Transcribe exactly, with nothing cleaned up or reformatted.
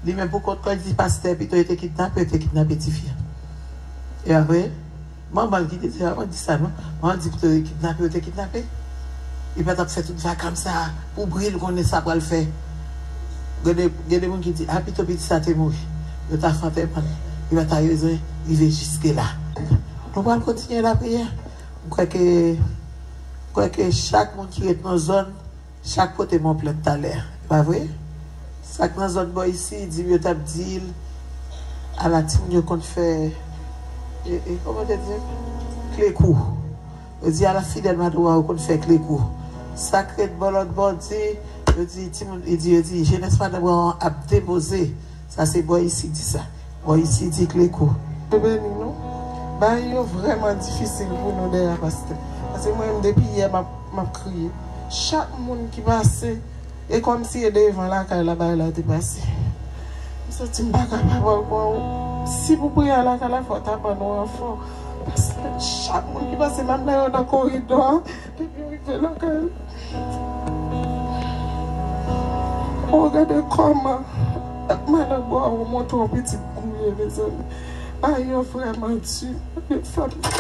Li menm pou kont kò l di, pastè, pito yo te kidnape, yo te kidnape tifi a. E apre, manman l ki te di, a, mwen di sa non. Manman l di, pito yo te kidnape, yo te kidnape. Li pa t ap fè tout vakam sa a pou bri l konnen sa pral fè. Gen de, gen de moun ki di, a, pito pitit sa te mouri. Yo ta fè antèman l. Li pa ta bezwen rive jiske la. Nou pral kontinye lapriyè. M kwè ke, m kwè ke chak moun ki ret nan zòn, chak pote m yon plent talè. E pa vre? Sa k nan zòn bò isi, di m yo t ap di l, ala timoun yo konn fè, e, e, kòman te di m? Klekou. Yo di, ala fidèl madanm ou a, yo konn fè klekou. Sa k ret bò lòt bò di, yo di, timoun, yo di, yo di, jenès madanm ou a ap depoze. Sa se bò isi di sa. Bò isi di klekou. Beni nou. Bagay yo vrèman difisil pou nou dèyè pastè. Paske mwen menm depi yè m ap, m ap kriye. Chak moun ki pase, e kòmsi e devan lakay la bagay la te pase. M santi m pa kapab ankò. Si pou priye lakay la, fò w ta ban nou ranfò. Paske chak moun ki pase, menm lè yo nan koridò a, depi yo rive lakay la. Oh, gade kòman madan bò a montre yon pitit gouye, mezanmi. Bagay yo vrèman di. Gade fanmi.